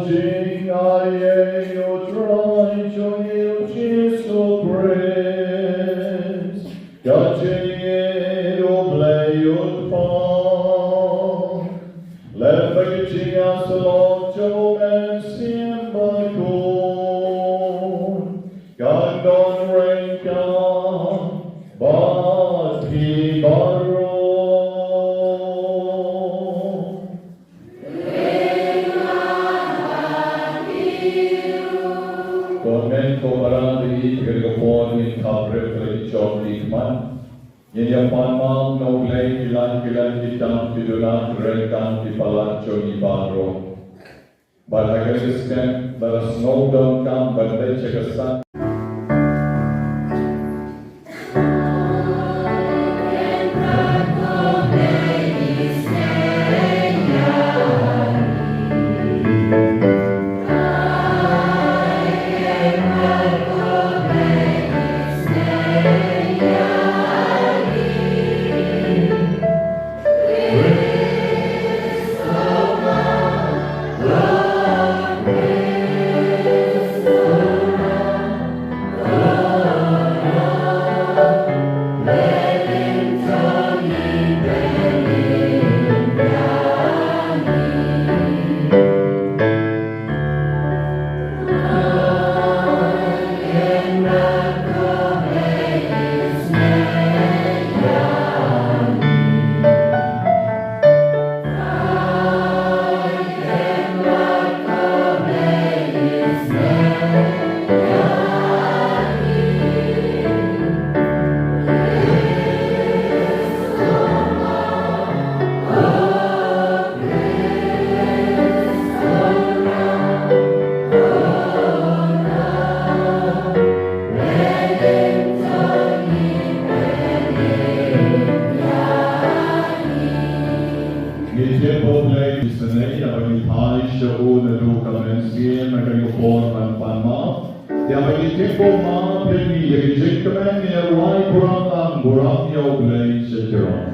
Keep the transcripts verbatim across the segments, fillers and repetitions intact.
Jingaiei U Trai jong ngi U Jisu Khrist, ka jingïeit U Blei U Kpa, lem bad ka jingïasyllok jong U Mynsiem Bakhuid, kan don ryngkat bad phi baroh. Ko hynmen ko para, ïa kane ka por ngin thap rit, la ki jong ki khmat. Ngin ïa pan map na U Blei ki lad ki lad, ki tam ki duna, ki ryngkat ki palat jong ngi baroh. Bad ha kane ka step, bad la sngew donkam, bad leit sha ka san. Ngi tip ba U Blei isynei ïa ba ngi phai sha u naduh ka mynsiem ha kane ka por ban pan map. Ïa ba ngi tip ba u map ïa ngi, ïa ka jingkmen, ïa u ai burom lang, burom ïa U Blei Trai.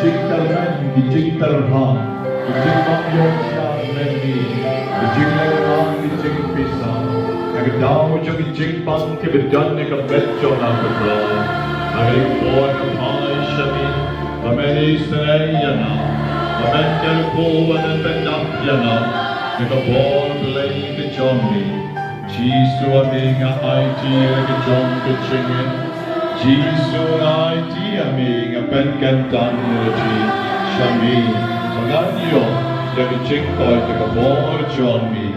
Ki jingkyrmen, ki jingtyrhang, ki jingbym ïoh sha lynti, ki jingleh bam, ki jingpisa. Na ka daw jong ki jingbam kiba don ha ka met jong nga, ko Trai, ha kane ka por nga phai sha me, ba men isynei ïa nga, ba men kyrkhu, ba men pyndap ïa nga da ka bor Blei ka jong me. Jisu, ha me nga aiti ïa la ka jong ka jingngeit. Jisu, nga aiti ïa me, nga pynkyntang ïa la jong sha me, ba ngan ïoh ïa ka jingkoit da ka bor jong me.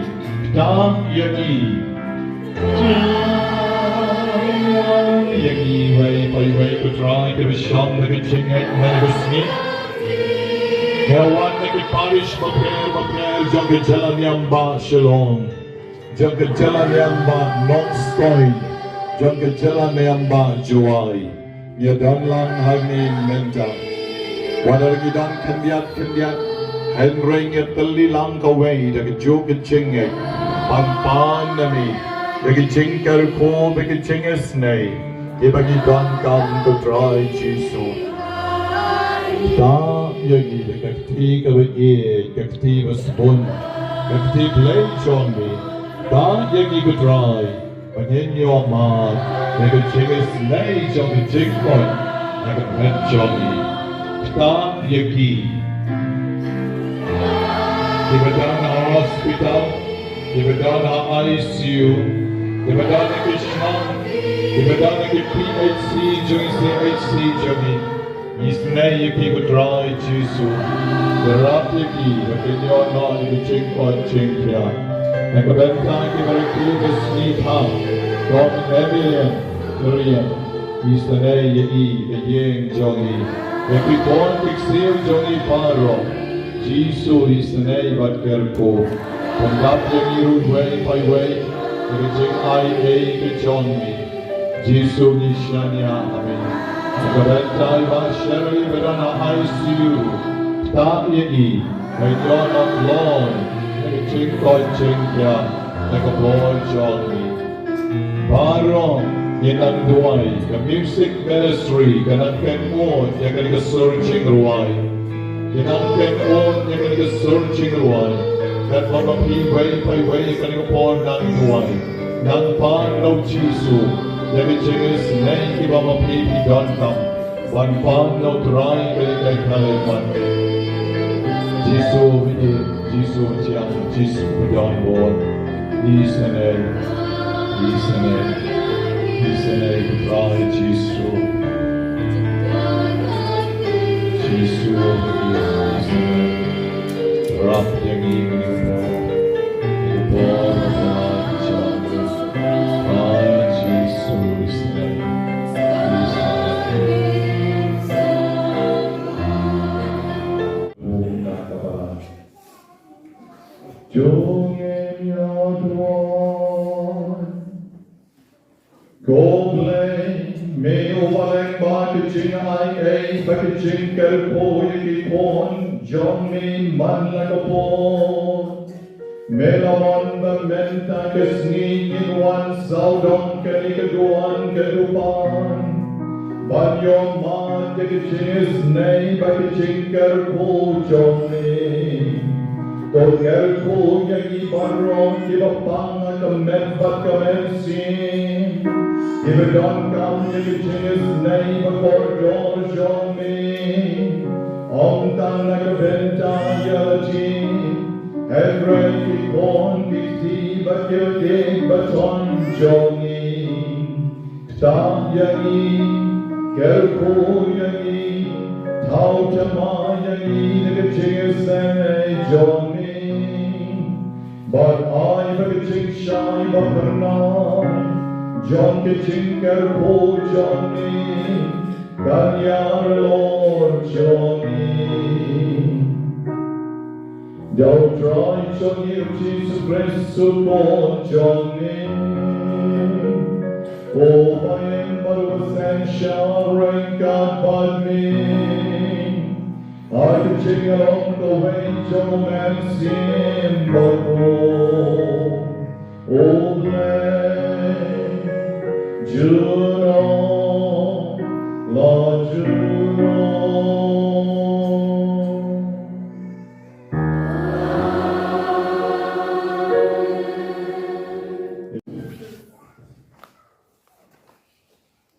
Ktah ïa ngi. Ktah ïa ngi iwei pa iwei, ko Trai, kiba shong ha ka jingngeit mynta ka sngi. Nga wan na ki parish bapher bapher jong ka jylla Niam Bah Shillong, jong ka jylla Niam Bah Nongstoiñ, jong ka jylla Niam Bah Jowai. Ngi don lang hangne mynta. Wat la ngi don khyndiat khyndiat, hynrei ngi tylli lang kawei da kajuh ka jingngeit ban pan na me da ka jingkyrkhu bad ka jingisynei. Ïa ba ngi donkam, ko Trai Jisu. Ktah ïa ngi da ka kti kaba ïeit, ka kti ba sbun, ka kti Blei jong me. Ktah ïa ngi, ko Trai, ba ngin ïoh mad da ka jingisynei jong ka jingkoit na ka met jong ngi. Ktah ïa ki kiba don ha hospital, kiba don ha I C U, kiba don ha ki shnong, kiba don ha ki P H C jong ngi, C H C jong ngi. Isynei ïa ki, ko Trai Jisu. Ïarap ïa ki ba kin ïoh noh ïa ka jingkoit jingkhiah. Na ka bynta kiba rakhe ka sngi thaw, ko Evelyn Marian, isynei ïa i, ka ïing jong i, ïa ki khun ki ksiew jong i baroh. Jisu, isynei bad kyrkhu. Pyndap ïa ngi ruh iwei pa iwei da ka jingai ei ka jong me. Jisu, ngi shaniah ha me. Na ka bynta i Bah Sherry ba don ha I C U, ktah ïa i, ba ïoh noh kloi na ka jingkoit jingkhiah na ka bor jong me. Baroh ngi nang duwai, ka music ministry ka nang pynmih ïa kane ka sur jingrwai. Ngi nang pynmih ïa kane ka sur jingrwai. Katba ma phi iwei pa iwei ha kane ka por nang duwai, nang pan na u Jisu ïa ka jingisynei kiba ma phi phi donkam ban pan na u Trai ba ïeit, ka leh ban. Jisu ba ïeit, Jisu ba thiang, Jisu ba don bor. Isynei, isynei, isynei, ko Trai Jisu. Jisu ba ïeit, isynei. Ïarap ïa ngi mynta ka por, ka por ba la jia. Trai Jisu, isynei, isynei. Jong ngi ïa duwai. Ko Blei, me uba lyngba ka jingai ei bad ka jingkyrkhu ïa ki khun jong me man la ka por. Me la mon ba mynta ka sngi kin wan sawdong kane ka duwan ka dupan ban ïoh mad ïa ka jingisynei bad ka jingkyrkhu jong me. To kyrkhu ïa ngi baroh kiba pang ha ka met bad ka mynsiem, kiba donkam ïa ka jingisynei ba kordor jong me. Ym tang na ka bynta ïa lade, hynrei ki khun ki kti bad ki kti ba ton jong ngi. Ktah ïa ngi, kyrkhu ïa ngi, thaw thymmai ïa ngi na ka jingisynei jong me. Bad ai ba ka jingshai ba phyrnai jong ka jingkyrkhu jong me Kan ïarap lor jong ngi da U Trai jong ngi U Jisu Khrist U Khun jong ngi. Uba im bad uba sngewsarong ryngkat bad me, ha ka jinglong kawei jong U Mynsiem Bakhuid. O Blei, junom la junom.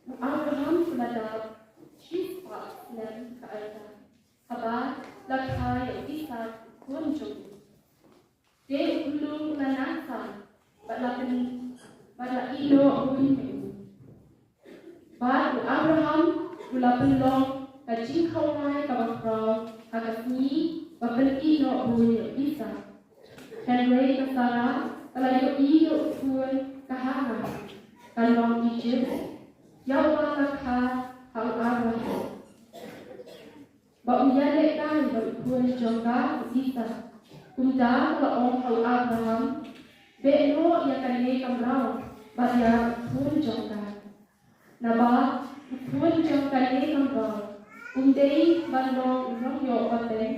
U Abraham u la dap shispah snem ka rta haba u la kha ïa u Isaak u khun jong u. Te u khunlung u la nang san bad la pyn, bad la ïehnoh buiñ ïa u. Bad u Abraham u la pynlong ka jingkhawai kaba khraw ha ka sngi ba pynïehnoh buiñ ïa u Isaak. Hynrei ka Sara ka la ïohi ïa u khun ka Hagar ka long Ijipt, ïa uba la kha ha u Abraham ba u ïalehkai bad u khun jong ka u Isaak. Kumta ka la ong ha u Abraham, beh noh ïa kane ka mraw bad ïa u khun jong ka. Naba u khun jong kane ka mraw um dei ban long u nongïoh pateng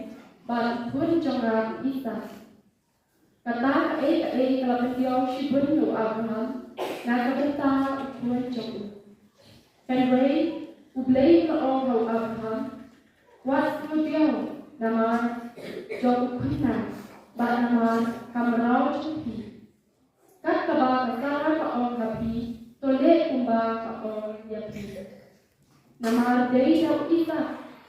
bad u khun jong nga u Isaak. Kata kaei kaei ka la pyndiaw shibun ïa u Abraham na ka bynta u khun jong u. Hynrei U Blei u la ong ha u Abraham, wat sngew diaw namar jong u khynnah bad namar ka mraw jong phi. Kat kaba ka Sara ka ong ha phi, to leh kumba ka ong ïa phi. Namar dei da u Isaak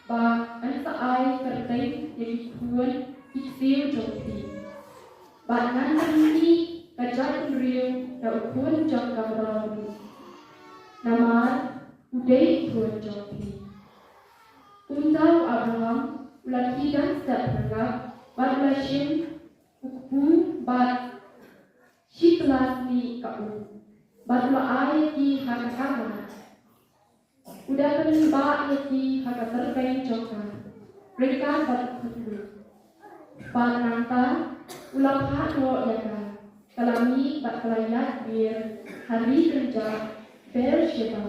ba ngan sa ai kyrteng ïa ki khun ki ksiew jong phi. Bad ngan pyni ka jaitbynriew da u khun jong ka mraw ruh. Namar u dei u khun jong phi. Kumta u Abraham u la khie dang step pyrngap bad u la shim u kpu bad shi pla snieh ka um bad u la ai ïa ki ha ka kamra. U da pynbah ïa ki ha ka tyrpeng jong ka ryngkat bad u khunlung. Bad nangta u la phah noh ïa ka, ka la mih bad ka la ïaid wir ha ri kynjah Beersheba.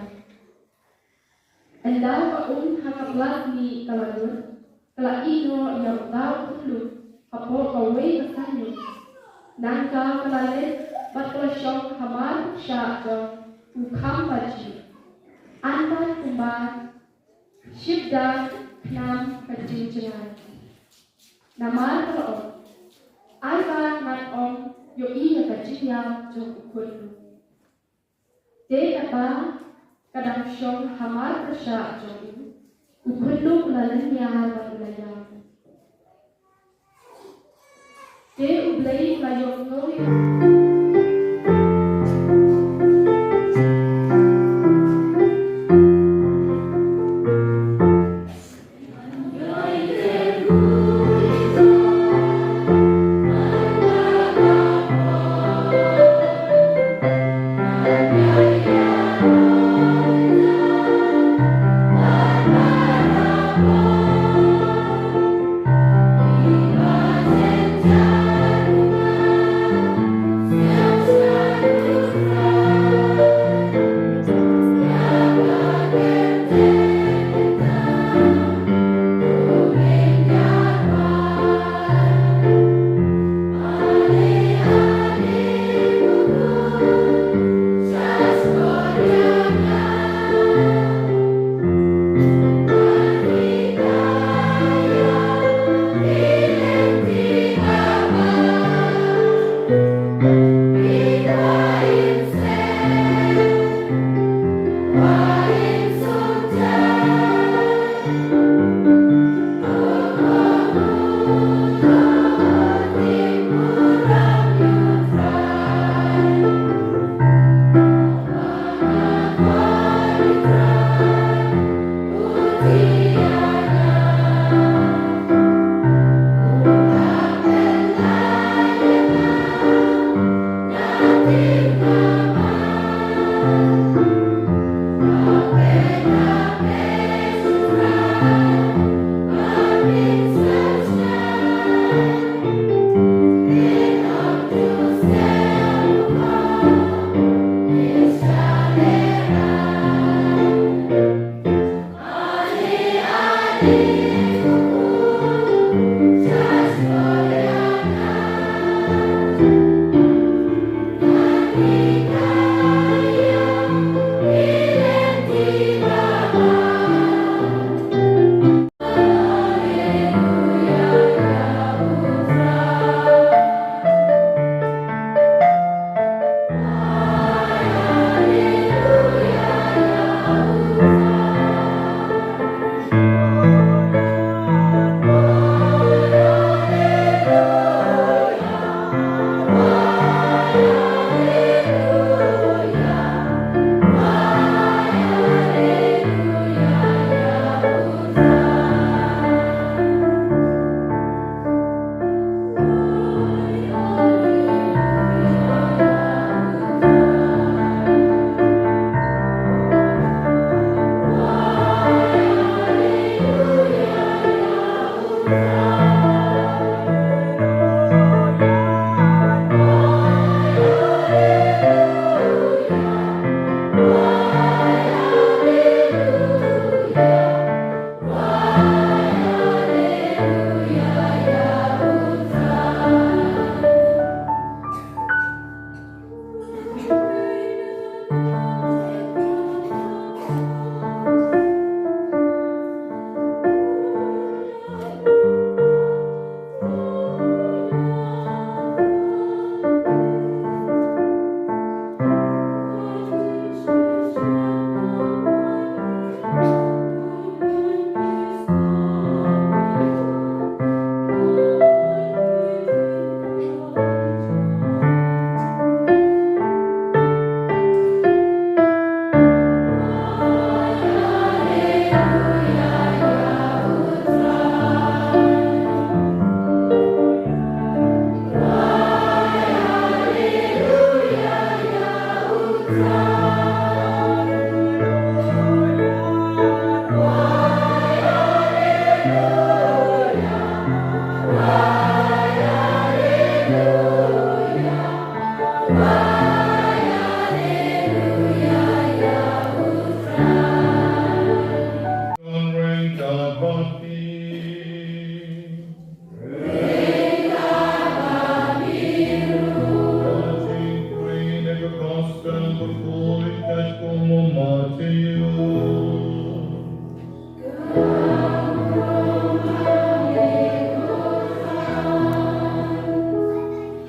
Ynda ka um ha ka pla snieh ka la lut, ka la ïehnoh ïa uta u khunlung hapoh kawei ka saiñiew. Nangta ka la leit bad ka la shong hamar pyrshah jong u kham baji, antad kumba shipda khnam ka jingjngai. Namar ka la ong, ai ba ngan ym ïohi ïa ka jingïap jong u khunlung. Te katba ka dang shong hamar pyrshah jong u, u khunlung u la lynñiar bad u la ïap. Te U Blei u la ïohsngew ïa u.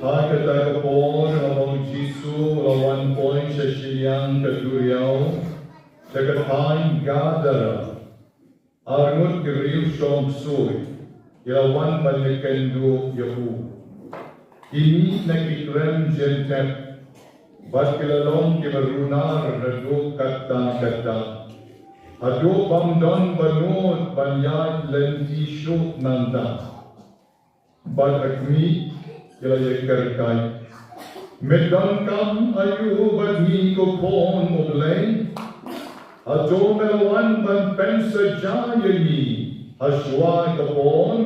Ha kata ka por, haba u Jisu u la wan poi sha shiliang ka duriaw, sha ka thaiñ Gadara, arngut ki riew shong ksuid ki la wan ban ïakynduh ïa u. Ki mih na ki krem jynthep, bad ki la long kiba runar haduh katta katta, haduh bym don ba nud ban ïaid lynti shuh nangta. Bad ha khmih, ki la ïakyrkhu, me donkam aïu bad ngi, ko Khun u Blei? Hato me la wan ban pynsaja ïa ngi ha shuwa ka por?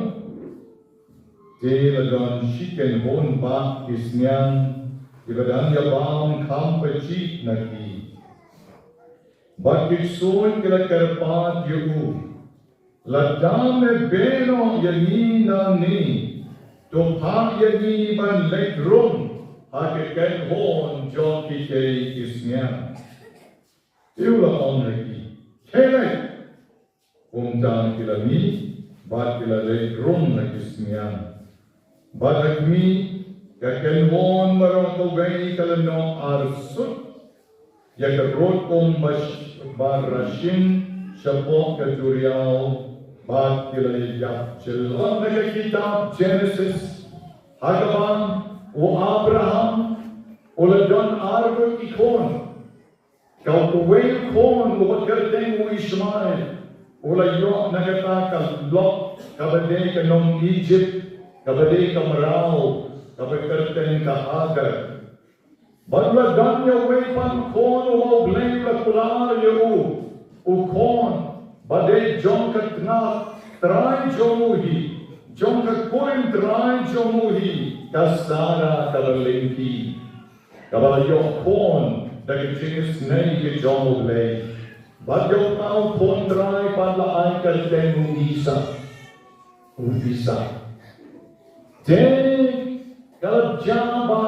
Te la don shi kynhun bah ki sniang kiba dang ïabam kham pajih na ki. Bad ki ksuid ki la kyrpad ïa u, lada me beh noh ïa ngi nangne, to phah ïa ngi ban leit rung ha ka kynhun jong kitei ki sniang. Te u la ong ha ki, khie leit. Kumta ki la mih bad ki la leit rung ha ki sniang. Bad ha khmih, ka kynhun baroh kawei ka la noh arsut ïa ka rud um ba sh-, ba rashin shapoh ka duriaw, bad ki la ïap jylliew. Na ka kitab Jenesis, ha kaba u Abraham u la don arngut ki khun. Ka uwei u khun uba kyrteng u Ishmael u la ïoh na kata ka lok kaba dei ka nong Egypt, kaba dei ka mraw, kaba kyrteng ka Hagar. Bad u la don ïa uwei pat u khun uba U Blei u la kular ïa u, u khun ba dei jong ka tnat trai jong u hi, jong ka kurim trai jong u hi, ka Sara kaba lyngkhi. Kaba la ïoh khun da ka jingisynei ka jong U Blei. Bad ïa uta u khun trai pat la ai kyrteng u Isak. U Isak. Te ka la jia ba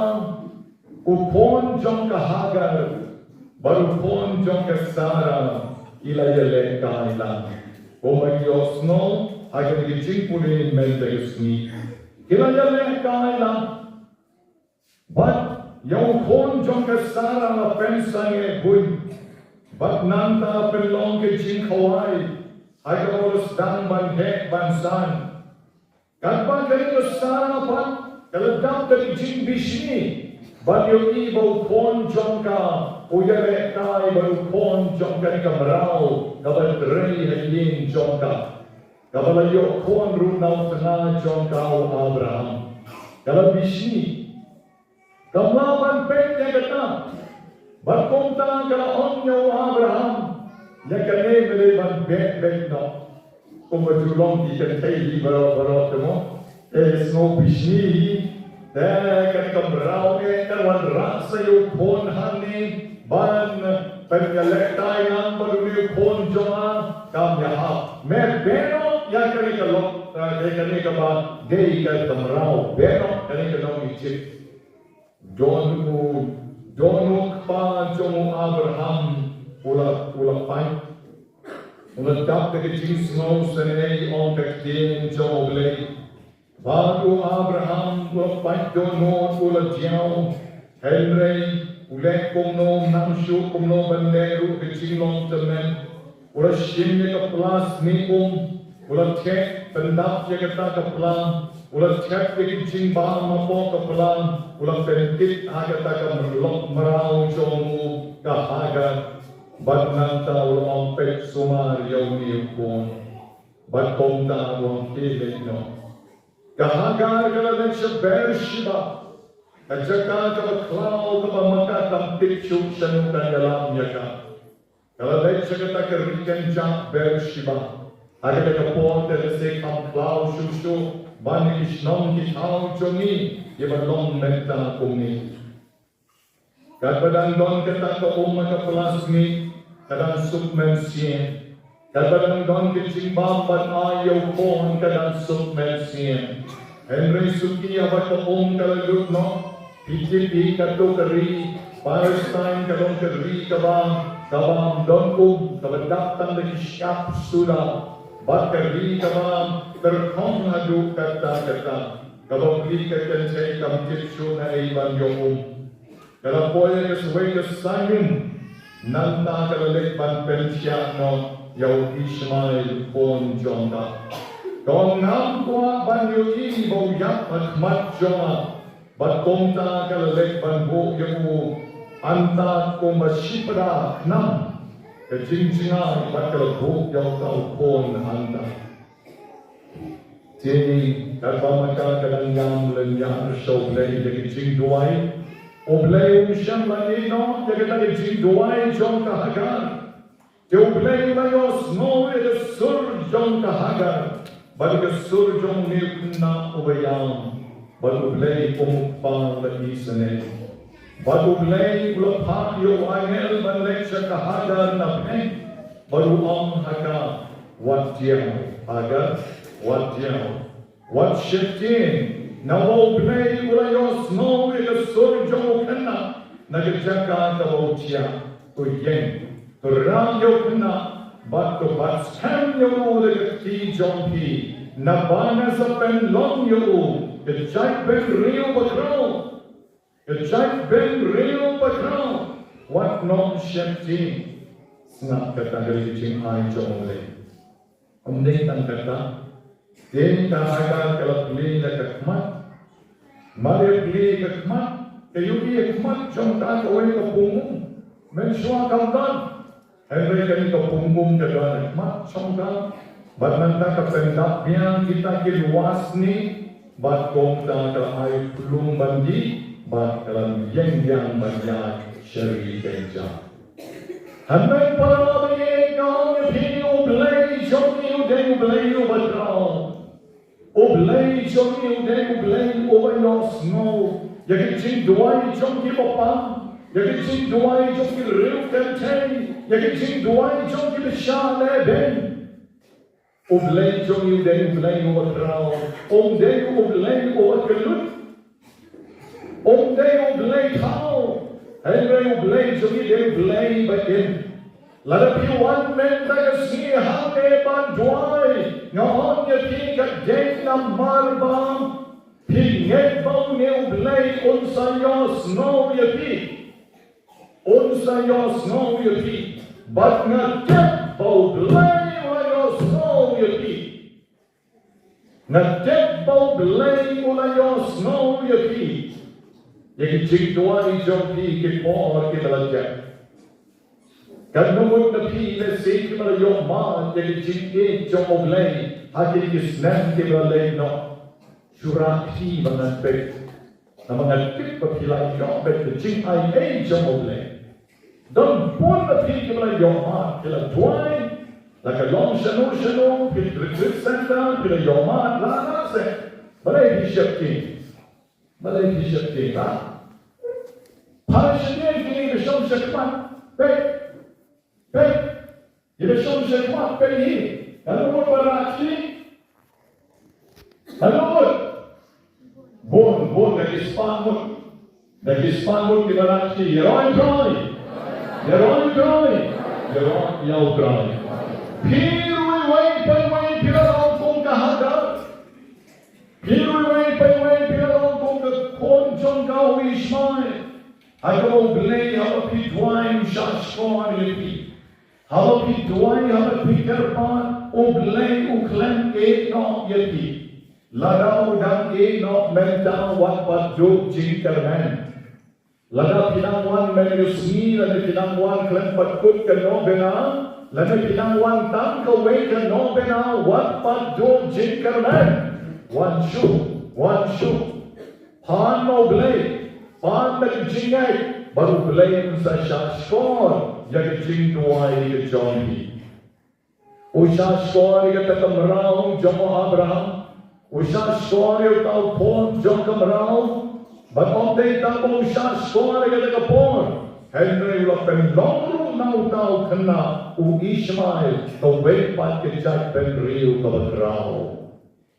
u khun jong ka Hagar bad u khun jong ka Sara ki la ïalehkai lang. Kumba ngi ïohsngew ha kane ka jingpule mynta ka sngi, ki la ïalehkai lang. Bad ïa u khun jong ka Sara la pynsangeh buiñ. Bad nangta pynlong ka jingkhawai ha kaba u la sdang ban heh ban san. Katba kane ka Sara pat ka la dap da ka jingbishni ban ïohi ba u khun jong ka u ïalehkai bad u khun jong kane ka mraw kaba trei ha ïing jong ka, kaba la ïoh khun ruh na u tnga jong ka u Abraham. Ka la bishni. Kam lah ban peit ïa kata. Bad kumta ka la ong ïa u Abraham, ïa kane me dei ban beh beit noh. Kumba ju long ki kynthei hi baroh baroh te mo. Te sngewbha shini hi. Te kane ka mraw eh kan wanrah sa ïa u khun hangne ban pynïalehkai ngan bad une u khun jong nga. Kam ïahap. Me beh noh ïa kane ka lok, eh, ïa kane kaba dei ka mraw. Beh noh kane ka nong Ijipt. Don u, don u kpa jong u Abraham u la, u la pait. U la dap da ka jingsngewsynei, ong ka ktien jong U Blei. Bad u Abraham u la pait dohnud, u la diaw. Hynrei u leh kumno, nang shu kumno ban leh ruh ka jinglong tymmen. U la shim ïa ka pla snieh um, u la thep pyndap ïa kata ka pla, u la thep ïa ki jingbam hapoh ka pla, u la pynkit ha kata ka mrlok mraw jong u ka Hagar. Bad nangta u la ong, peit, sumar ïa une u khun. Bad kumta u ong, khie leit noh. Ka Hagar ka la leit sha Beersheba, ka jaka kaba khlaw kaba ma ka kam tip shuh shano kan ïalam ïa ka. Ka la leit sha kata ka ri kynjah Beersheba. Ha kata ka por te lehse kam khlaw shuh shuh ban ïa ki shnong ki thaw jong ngi ïa ban long mynta kumne. Katba dang don kata ka um ha ka pla snieh, ka dang suk mynsiem. Katba dang don ka jingbam ban ai ïa u khun, ka dang suk mynsiem. Hynrei suki, haba ka um ka la lut noh, phi tip hi, kato ka ri Palestine ka long ka ri kaba, kaba ym don um, kaba dap tang da ki shyiap suda. Bad ka ri kaba tyrkhong haduh katta katta, kaba pli ka kynthei kam tip shuh naei ban ïoh um. Ka la poi ha ka suwei ka saiñ um, nangta ka la leit ban pynthiah noh ïa u Ishmael u khun jong ka. Ka ong, ngam kwah ban ïohi ba u ïap ha khmat jong nga. Bad kumta ka la leit ban buh ïa u antad kumba shipra khnam ka jingjngai, bad ka la buh ïa uta u khun hangta. Te katba ma ka ka dang ïam lynñiar sha U Blei ïa ka jingduwai, U Blei um shym la ïehnoh ïa kata ka jingduwai jong ka Hagar. Te U Blei u la ïohsngew ïa ka sur jong ka Hagar bad ïa ka sur jong une u khynnah uba ïam. Bad U Blei kum u kpa u la isynei. Bad U Blei u la phah ïa u angel ban leit sha ka Hagar na bneng. Bad u ong ha ka, wat diaw, Hagar, wat diaw. Wat sheptieng, namar U Blei u la ïohsngew ïa ka sur jong u khynnah na ka jaka kaba u thiah. To ïeng, to rah ïa u khynnah, bad to bat skhem ïa u da ka kti jong phi, naba nga sa pynlong ïa u ka jaitbynriew bakhraw. Ka jaitbynriew bakhraw. Wat nym sheptieng. Sngap, kata ka dei ka jingai jong U Blei. Ym dei tang kata, te ka Hagar ka la plie ïa ka khmat. Mar ïa plie ïa ka khmat, ka ïohi ïa ka khmat jong kata kawei ka pung um. Mynshuwa kam don. Hynrei kane ka pung um ka don ha khmat jong ka. Bad nangta ka pyndap biang kita ki lywa snieh. Bad kumta ka ai plung ban dih. Bad ka la ïeng biang ban ïaid sha ri kynjah. Hynrei para bangeit, nga ong ïa phi, U Blei jong ngi u dei U Blei uba khraw. U Blei jong ngi u dei U Blei uba ïohsngew ïa ki jingduwai jong kiba pang, ïa ki jingduwai jong ki riewkynthei, ïa ki jingduwai jong kiba shah lehbeiñ. U Blei jong ngi u dei U Blei uba khraw, um dei U Blei uba kyllut. Um dei U Blei thaw, hynrei U Blei jong ngi u dei U Blei ba im. Lada phi wan mynta ka sngi hangne ban duwai, nga ong ïa phi ka dei namar ba phi ngeit ba une U Blei un sa ïohsngew ïa phi. Un sa ïohsngew ïa phi. Bad nga tip ba U Blei u la ïohsngew ïa phi. Nga tip ba U Blei u la ïohsngew ïa phi. Ïa ki jingduwai jong phi ki por kiba la jia. Katno ngut na phi lehse kiba la ïoh mad ïa ki jingïeit jong U Blei ha kine ki snem kiba la leit noh. Shu rah kti ba ngan peit. Namar nga tip ba phi la ïoh beit ka jingaiei jong U Blei. Don bun na phi kiba la ïoh mad, ki la duwai, La ka long shano shano, phi retreat center, phi la ïoh mad, la la se. Balei phi sheptieng? Balei phi sheptieng, ha? Pha sheptieng kine ki shong shakhmat. Peit. Peit. Ki la shong shakhmat, peit hi. Ka long mut ba rah kti. Ka long mut. Bun, bun, da ki spah ngut. Da ki spah ngut kiba rah kti, ïaroh ïa U Trai. Ïaroh ïa U Trai. Ïaroh ïa U Trai. Phi ruh iwei pa iwei phi la long kum ka Hagar. Phi ruh iwei pa iwei phi la long kum ka khun jong ka u Ishmael. Haba U Blei, haba phi duwai u shahshkor ïa phi. Haba phi duwai, haba phi kyrpad, U Blei u khlem ïeh noh ïa phi. Lada u dang ïeh noh mynta, wat pat duh jingkyrmen. Lada phi dang wan mynmiet sngi, lada phi dang wan khlem pat kut ka novena, lada phi dang wan tang kawei ka novena, wat pat duh jingkyrmen. Wan shuh, wan shuh. Pan na U Blei, pan na ka jingngeit, bad U Blei un sa shahshkor ïa ka jingduwai ka jong phi. U shahshkor ïa kata ka mraw jong u Abraham. U shahshkor ïa uta u khun jong ka mraw. Bad ym dei tang ba u shahshkor ïa kata ka por, hynrei u la pynlong ruh na uta u khynnah u Ishmael kawei pat ka jaitbynriew kaba khraw.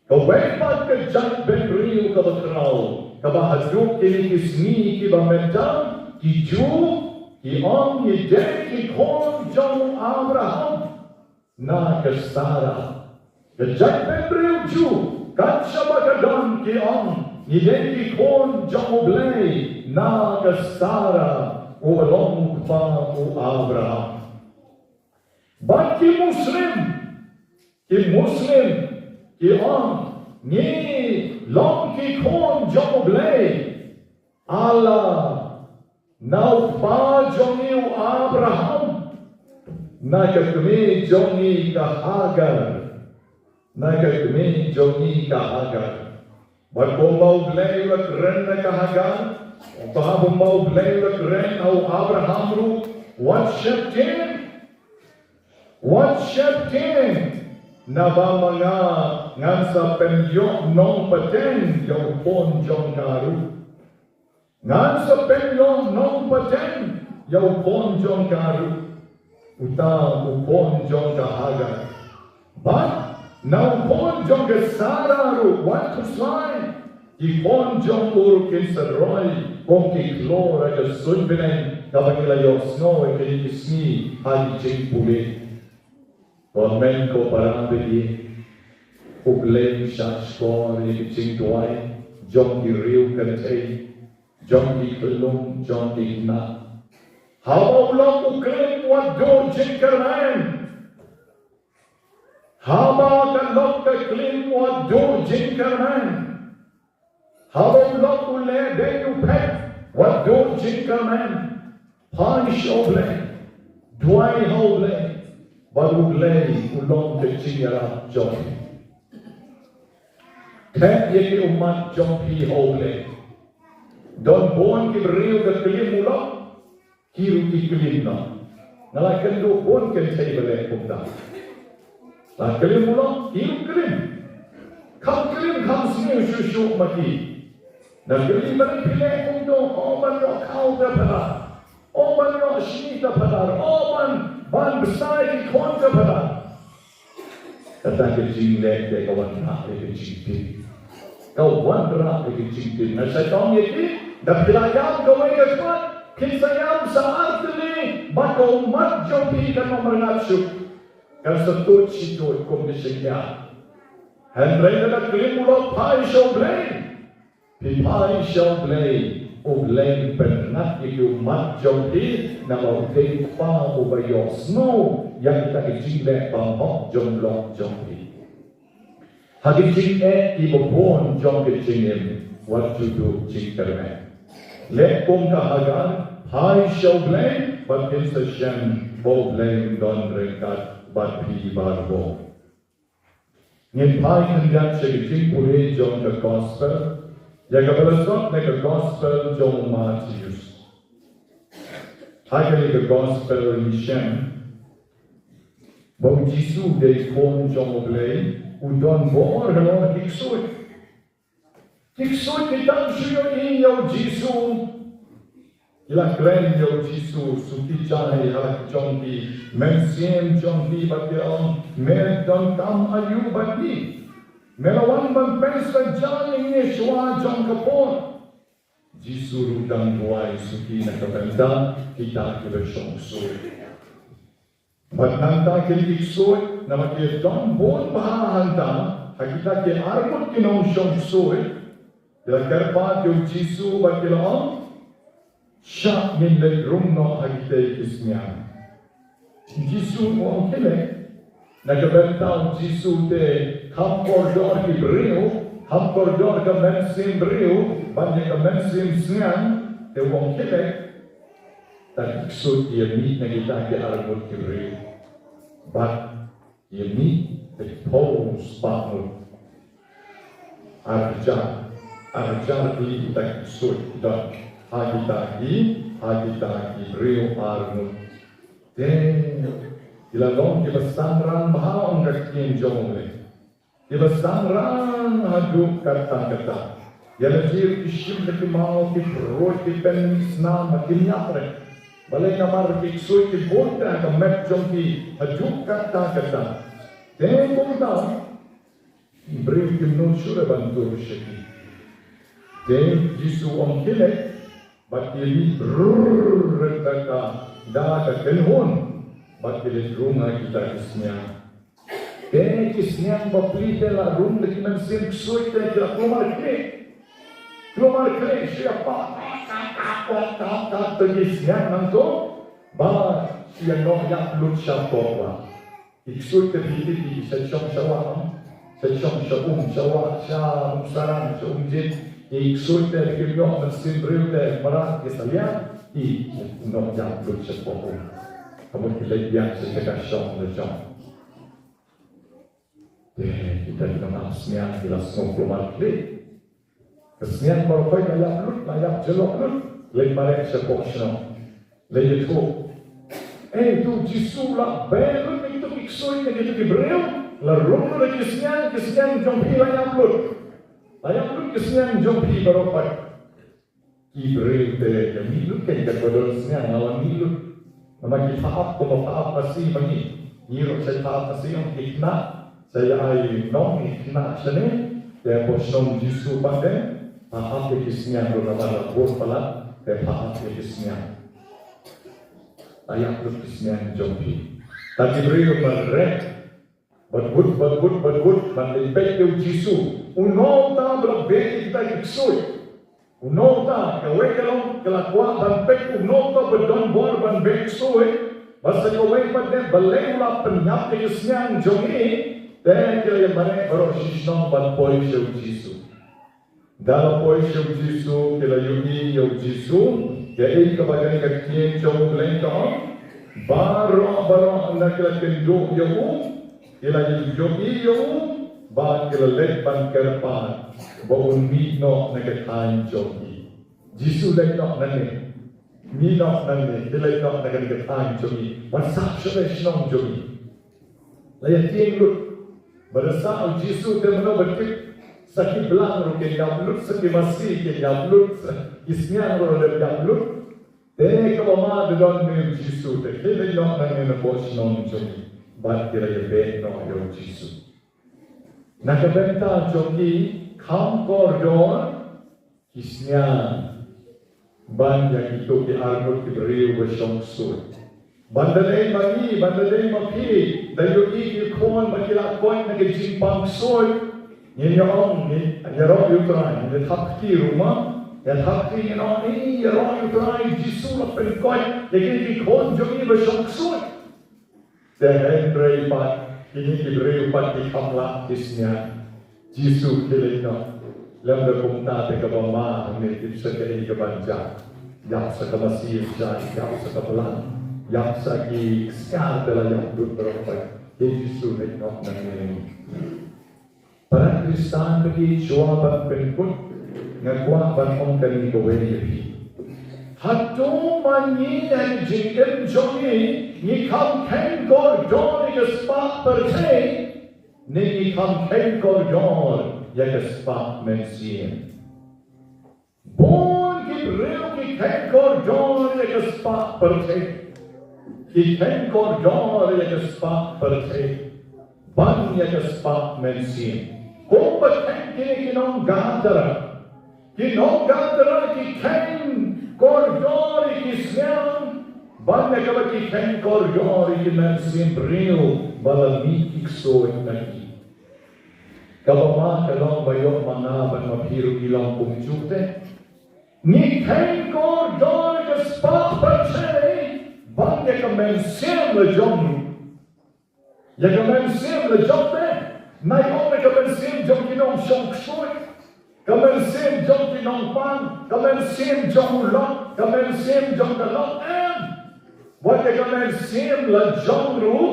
Kawei pat ka jaitbynriew kaba khraw, kaba haduh kine ki sngi kiba mynta ki Jiw ki ong ngi dei ki khun jong u Abraham na ka Sara. Ka jaitbynriew Jiw, kat shaba ka don ki ong ngi dei ki khun jong U Blei na ka Sara, uba long u kpa u Abraham. Bad ki Muslim, ki Muslim ki ong ngi long ki khun jong U Blei, Allah, na u kpa jong ngi u Abraham, na ka kmie jong ngi ka Hagar. Na ka kmie jong ngi ka Hagar. Bad kumba U Blei u la kren na ka Hagar, bad kumba U Blei u la kren ha u Abraham ruh, wat sheptieng. Wat sheptieng. Naba ma nga ngan sa pynïoh nongpateng ïa u khun jong ka ruh. Ngan sa pynïoh nongpateng ïa u khun jong ka ruh, uta u khun jong ka Hagar. Bad na u khun jong ka Sara ruh wat khuslai. Ki khun jong u ruh kin sa roi kum ki khlur ha ka suiñ bneng kaba ngi la ïohsngew ha kine ki sngi ha ki jingpule. Ko hynmen ko para baieit, U Blei u shahshkor ïa ki jingduwai jong ki riew kynthei, jong ki khyllung, jong ki khynnah. Haba u lok u klim wat duh jingkyrmen. Haba ka lok ka klim wat duh jingkyrmen. Haba u lok u leh beiñ u phet wat duh jingkyrmen. Phai sha U Blei. Duwai ha U Blei. Bad U Blei u long ka jingïarap jong phi. Thep ïa ki ummat jong phi ha U Blei. Don bun ki briew ka klim u lok. Ki ruh ki klim noh. Nga la kynduh bun kynthei ba leh kumta. La klim u lok, ki ruh klim. Kham klim kham sniew shuh shuh ma ki. Na klim ba leh phi leh kumto, o ban ïoh khaw ka phara. O ban ïoh shini ka phara. O ban, ban bsa ïa ki khun ka phara. Kata ka jingleh te ka wanrah ïa ka jingtip. Ka wanrah ïa ka jingtip. Nga sa ong ïa ki, da phi la ïam kawei ka khmat, phin sa ïam sa ar tylli, bad ka ummat jong phi kan ym rngat shuh. Kan sa tuid shi tuid kum ka shyngiar. Hynrei lada klim u lok, phai sha U Blei. Phi phai sha U Blei, U Blei un pynngat ïa ki ummat jong phi, namar u dei u Kpa uba ïohsngew ïa kita ki jingleh bymhok jong u lok jong phi. Ha ki jingeh kiba bun jong ka jingim, wat ju duh jingkyrmen. Leh kum ka Hagar, phai sha U Blei, bad phin sa shem ba U Blei un don ryngkat bad phi baroh. Ngin phai khyndiat sha ka jingpule jong ka gospel, ïa kaba la sot na ka gospel jong u Mathaios. Ha kane ka gospel ngi shem Ba u Jisu u dei u khun jong U Blei, u don bor halor ki ksuid. Ki ksuid ki tang shu ïohi ïa u Jisu. Ki la kren ïa u Jisu, shu ki jai ha la ki jong ki, mynsiem jong ki bad ki ong, me don kam aïu bad ngi? Me la wan ban pynshai jai ïa ngi shuwa jong ka por. Jisu ruh dang duwai sha ki na ka bynta kita kiba shong ksuid. Bad nangta ki la ksuid, namar ki don bun bha hangta, ha kita ki arngut ki nongshong ksuid, ki la kyrpad ïa u Jisu bad ki la ong, shah ngin leit rung noh ha kitei ki sniang. Jisu u ong khie leit, na ka bynta u Jisu te kham kordor ki briew, kham kordor ka mynsiem briew, ban ïa ka mynsiem sniang, te u ong khie leit. Te ki ksuid ki ïa mih na kita ki arngut ki briew. Bad ki ïa mih te phew spah ngut. Arhajar, arhajar tylli kita ki ksuid ki don ha kita ki, ha kita ki briew arngut. Te ki la long kiba sangrang bha, ong ka ktien jong U Blei. Kiba sangrang haduh katta katta. Ïa la jia ki shim da ki maw, ki pyrshah, ki pynmih snam, kim ïap re. Balei? Namar ki ksuid ki bun te ha ka met jong ki haduh katta katta. Te kumta, briew kim nud shuh re ban tur sha ki. Te Jisu u ong khie leit, bad ki leit brrr da ka, da ka kynhun, bad ki leit rung ha kita ki sniang. Te ki sniang bapli te la rung da ki mynsiem ksuid te ki la kulmar khlieh. Kulmar khlieh sha ïa pop, pop, pop, pop, pop, te ki sniang nangto ba shu ïa noh ïap lut sha pop la. Ki ksuid te phi tip ki sha shong sha wah, sha shong sha um sha wah, sha um sarang sha um jin. Ki ksuid te ki ïoh mynsiem briew te mrad ki sa liang, ki noh ïap lut sha pop. Ka mut ki leit biang sha ka shong la jong. Te kita ki nongap sniang ki la sngew kulmar khlieh. Ka sniang baroh khoit la ïap lut, la ïap jyllop lut. Leit mareh sha poh shnong. Leit ïathuh. Eh, to u Jisu u la beh lut na kito ki ksuid, na kito ki briew. La rung lut na ki sniang, ki sniang jong phi la ïap lut. La ïap lut ki sniang jong phi baroh khoit. Ki briew te ïa mih lut, kein katba don sniang la wan mih lut. Namar ki pha ap kumba pha ap masi ma ngi. Ngi ruh sa pha ap masi, ong ki khynnah. Sa ïa ai nong ki khynnah shane. Te hapoh shnong Jisu pat te pha ap ïa ki sniang ruh namar la bun palat. Te pha ap ïa ki sniang. La ïap lut ki sniang jong phi. Te ki briew mareh. Bad wut, bad wut, bad wut, ban leit peit ïa u Jisu. Uno uta ba la beh ïa kita ki ksuid. Uno uta, kawei ka long, ka la kwah ban peit uno uta ba don bor ban beh ksuid. Bad sa kawei pat de, balei u la pynïap ïa ki sniang jong ngi. Te ki la ïa mareh baroh shi shnong ban poi sha u Jisu. Da la poi sha u Jisu, ki la ïohi ïa u Jisu, ïa kaba kane ka ktien jong U Blei ka ong, baroh baroh na ki la kynduh ïa u, ki la ïohi ïa u, bad ki la leit ban kyrpad ba un mih noh na ka thaiñ jong ki. Jisu leit noh nangne, mih noh nangne, ki leit noh na kane ka thaiñ jong ngi, ban sah sha ka shnong jong ngi. La ïa tieng lut. Ba da sah u Jisu te mano ba tip sa ki blang ruh ki ïap lut, sa ki masi ki ïap lut, sa ki sniang ruh la ïap lut. Te kaba ma da don ne u Jisu te ki leit noh nangne na poh shnong jong ngi. Bad ki la ïa beh noh ïa u Jisu. Na ka bynta jong ki kham kordor ki sniang ban ïa kito ki arngut ki briew ba shong ksuid. Ban da dei ma ngi, ban da dei ma phi, da ïohi ki khun ba ki la koit na ka jingpang ksuid. Ngin ïa ong, ngin ïaroh ïa u Trai, ngin ïa thap kti ruh ma, ïa thap kti ngin ong, ïaroh ïa u Trai, Jisu la pynkoit ïa kine ki khun jong ngi ba shong ksuid. Te hynrei pat, kine ki briew pat ki kham lah ki sniang. Jisu ki leit noh. Lem da kumta te kaba ma hangne tip sa kaei kaban jia. Ïap sa ka masi, ïap sa ka blang. Ïap sa ki sniang te la ïap lut baroh pat. Te Jisu leit noh nangne. Para Khristan ba ki shuwa ban pynkut, nga kwah ban ong kane kawei ïa phi. Hato ma ngi ha ka jingim jong ngi, ngi kham kheiñ kordor ïa ka spah pyrthei, ne ngi kham kheiñ kordor ïa ka spah mynsiem? Bun ki briew ki kheiñ kordor ïa ka spah pyrthei, ki kheiñ kordor ïa ka spah pyrthei ban ïa ka spah mynsiem. Kumba kheiñ kine ki nong Gadara. Ki nong Gadara ki kheiñ kordor ïa ki sniang ban ïa kaba ki kheiñ kordor ïa ki mynsiem briew ba la mih ki ksuid na ki. Kaba ma ka long ba ïoh ma nga bad ma phi ruh ngi long kumjuh te. Ngi kheiñ kordor ïa ka spah pyrthei ban ïa ka mynsiem la jong ruh. Ïa ka mynsiem la jong te, nai ong ïa ka mynsiem jong ki nongshong ksuid, ka mynsiem jong ki nongpang, ka mynsiem jong u lok, ka mynsiem jong ka lok, em. Wat ïa ka mynsiem la jong ruh,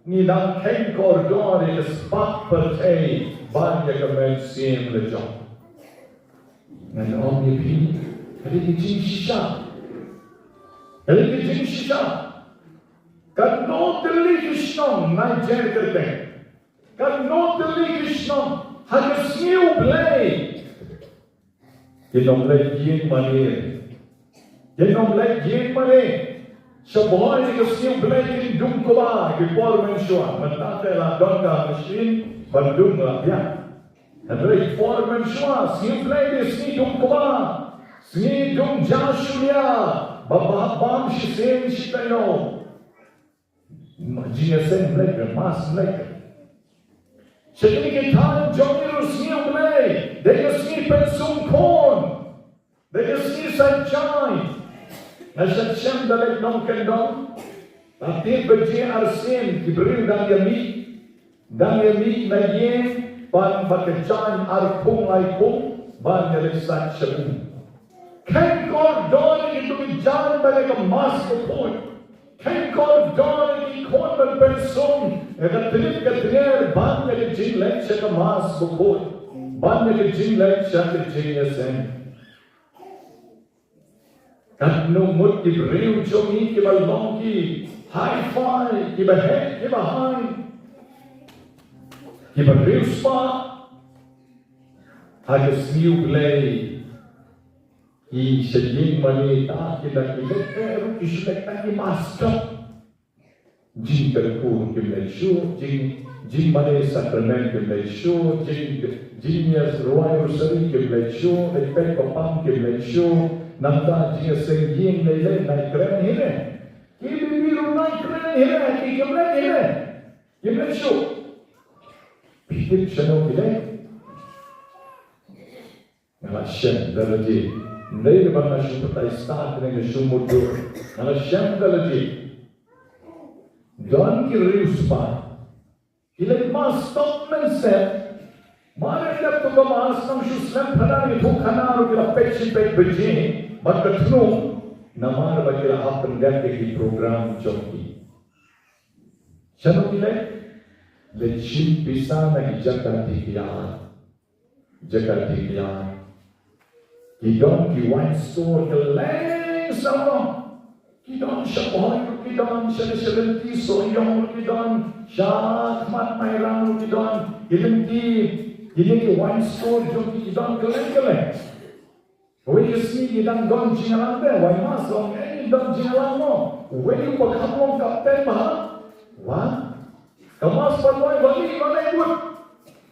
ngi dang kheiñ kordor ïa ka spah pyrthei ban ïa ka mynsiem la jong. Ngan ong ïa phi, ka dei ka jingshisha. Ka dei ka jingshisha. Katno tylli ki shnong na jar kyrteng. Katno tylli ki shnong ha ka sngi U Blei. Kin ym leit ïing mane. Kin ym leit ïing mane. Sha bhoi ka sngi U Blei kin dung kba ki por mynshuwa. Mynta te la don ka machine ban dung la biang. Hynrei por mynshuwa sngi U Blei dei sngi dung kba. Sngi dung ja shulia. Ba ba bam shisien shi taïew. Jingïaseng Blei, Mass Blei. Sha kine ki thaiñ jong ngi ruh sngi U Blei dei ka sngi pynsum khun. Dei ka sngi sait jaiñ. Nga shem da leit nongkyndong. Ba tied baje arsien ki briew dang ïa mih. Dang ïa mih na ïing ban ba ka jaiñ ar khung lai khung ban ïa leit sait sha um. Kheiñ kordor ïa kito ki jaiñ ban ïa ka Mass bakhuid. Kheiñ kordor ïa ki khun ban pynsum ïa ka tnit ka tnier ban ïa ka jingleit sha ka Mass bakhuid. Ban ïa ka jingleit sha ka jingïaseng. Katno ngut ki briew jong ngi kiba long ki hi-fi, kiba heh, kiba hai, kiba riewspah ha ka sngi U Blei. Ki sha ïing mane ta ki da ki leit eh ruh ki shu leit ta ki master. Jingkyrkhu kim leit shuh, jing, jingmane sakramen kim leit shuh, jing, jingïarwai rosari kim leit shuh, leit peit ba pang kim leit shuh, nangta jingïaseng ïing leit leit nai kren hi ne. Ki bibi ruh nai kren hi ne, ki kim leit hi ne. Kim leit shuh. Phi tip shano ki leit? Nga la shem da lade. Ndei da ba nga shu batai stad ne nga shu mutdur. Nga la shem da lade. Don ki riewspah. Ki leit mass stop mynstep. Mar ïa dep to ka mass nang shu slem phana ïa to khana ruh ki la peit shi peit baje. Bad ka thnum. Namar ba ki la hap pyndep ïa ki program jong ki. Shano ki leit? Leit shim pisa na ki jaka dih ïa. Jaka dih ïa. Ki don ki wine store kylleng saw. Ki don sha Bhoi ruh ki don, sha, sha lynti Sohiong ruh ki don, sha khmat Mairang ruh ki don. Ki lynti, kine ki wine store jong ki, ki don kylleng kylleng. Kawei ka sngi ki dang don jingïalang te, wai mass long, eh, don jingïalang mo. Uwei u ba kham long kapten bha. Wa. Ka mass ban wai, wa lei, wa lei bud.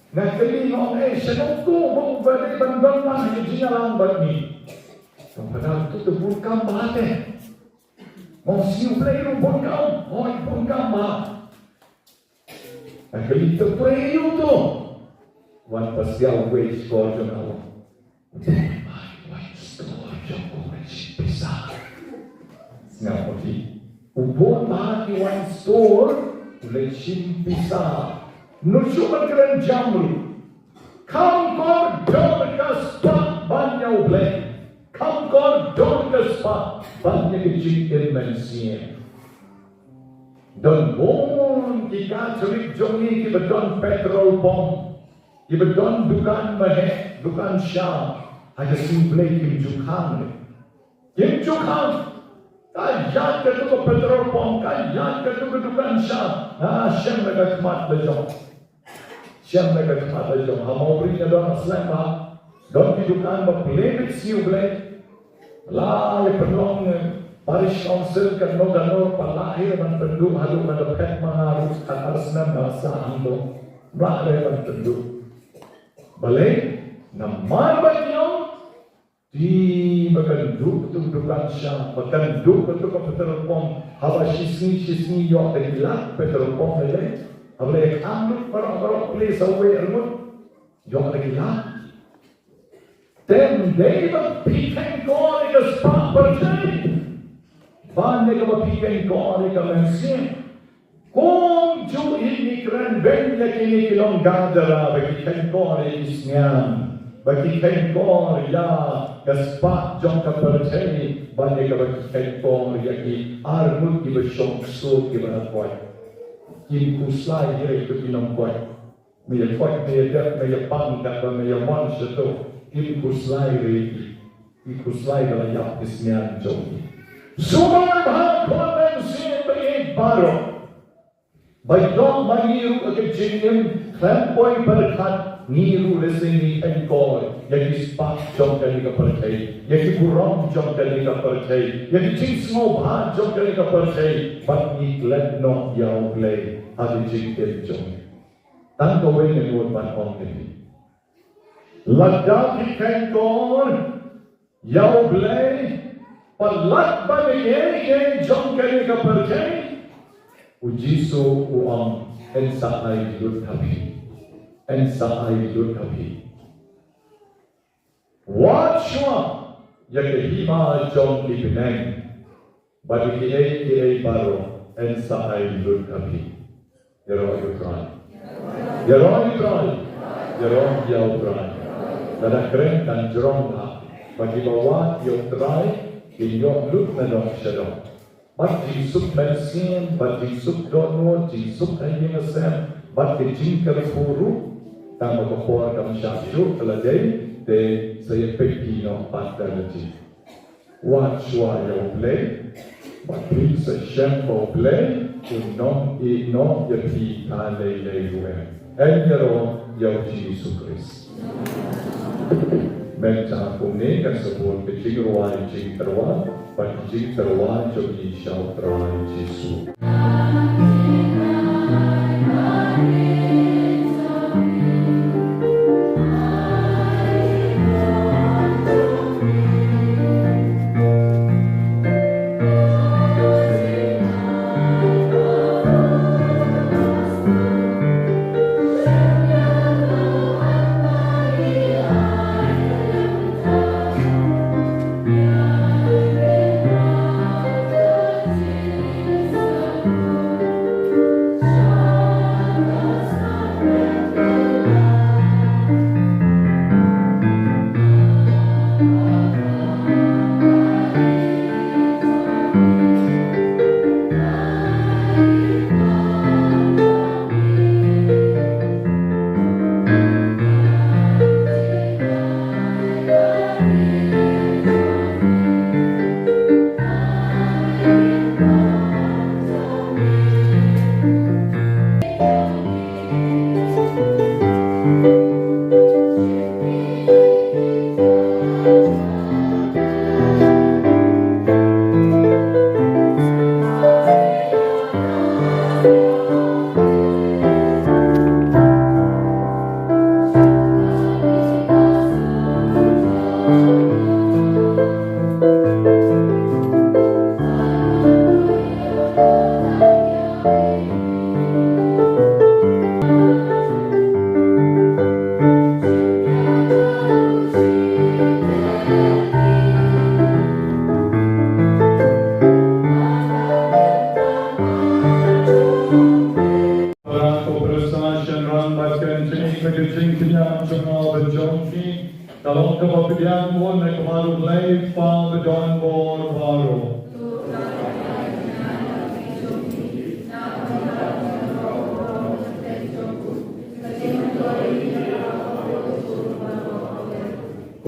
Nga kylli nga ong, eh, shano to ba u ba lei ban don lang ha ka jingïalang bad ngi. Ka padang to te bun kam bha te. Mo, sngi U Blei ruh bun kam, hoi bun kam bha. Nga kylli te pyrshah ïa u to. Wan pasiaw wei skor jong nga. Dei ma wei skor jong u wei shi pisa. Nga ong ki. U bun ma ki wei skor u lei shi pisa. Nur shu ban kren jam ruh. Kham kordor ka spah ban ïa U Blei. Kham kordor ka spah ban ïa ka jingim mynsiem. Don bun ki Katholik jong ngi kiba don petrol pump, kiba don dukan maheh, dukan sha, ha ka sngi Blei kim ju khang leh. Kim ju khang. Ka ïaid katto ka petrol pump, ka ïaid katto ka dukan sha. Nga shem na ka khmat la jong. Shem na ka khmat la jong. Ha Mawbri nga don ha slem bha. Don ki dukan ba pynleit siew blei. La ïa pynlong, eh, parish council kano kano pat la ïa ban pynduh haduh ban da phet ma nga ruh kat ar snem nga la sah hangto. Ym lah ïa ban pynduh. Balei namar ba ki ong, te ba kan duh katto ka dukan sha, ba kan duh katto ka petrol pump, haba shi sngi shi sngi ïoh da ki lak petrol pump lei lei. Haba lei khang lut baroh baroh place away arngut, ïoh da ki lak. Te ym dei ba phi kheiñ kor ïa ka spah pyrthei ban ïa kaba phi kheiñ kor ïa ka mynsiem. Kumjuh hi ngi kren beiñ ïa kine ki long Gadara ba ki kheiñ kor ïa ki sniang, ba ki kheiñ kor ïa ka spah jong ka pyrthei ban ïa kaba ki kheiñ kor ïa ki arngut kiba shong ksuid kiba la koit. Kim khuslai hi ïa ki nongkoit. Me ïa koit, me ïa dep, me ïa pang, katba me ïa mon shato. Kim khuslai re ki. Ki khuslai ba la ïap ki sniang jong ki. Sumar bha khun mynsiem ba ïeit baroh. Ba ïoh ba ngi ruh ha ka jingim khlem poi pyrkhat ngi ruh lehse ngi kheiñ kor ïa ki spah jong kane ka pyrthei, ïa ki burom jong kane ka pyrthei, ïa ki jingsngewbha jong kane ka pyrthei, bad ngi klet noh ïa U Blei ha ka jingim jong ngi. Tang kawei ngan mut ban ong ïa phi. Lada phi kheiñ kor ïa U Blei, palat ba ngi ïeit jong kane ka pyrthei, U Jisu u ong, yn sa ai lut ha phi. Yn sa ai lut ha phi. Wat shuwa ïa ka hima jong ki bneng. Bad ïa kiei kiei baroh yn sa ai lut ha phi. Ïaroh ïa U Trai. Ïaroh ïa U Trai. Ïaroh ïa U Trai. Lada kren kan jrong ha. Ba kiba wad ïa U Trai kin ïoh lut na dong sha dong. Bad jingsuk mynsiem, bad jingsuk dohnud, jingsuk ha ïing ha sem, bad ki jingkyrkhu ruh. Tang ba ka por kam shah shuh ka la dei, te sa ïa peit noh pat da la jing. Wat shuwa ïa U Blei, bad phin sa shem ba U Blei un ym ïehnoh ïa phi ha lei lei ruh em. Yn ïaroh ïa U Jisu Khrist. Mynta kumne kan sa bud ka jingrwai jingtyrwa, bad ka jingtyrwa jong ngi sha U Trai Jisu. Para ko prasa shan rang bad kan chini ka jingkynja jong nga bad jong ki. Ka long kaba pdiang bun na ka bynta U Blei Kpa ba don bor baroh.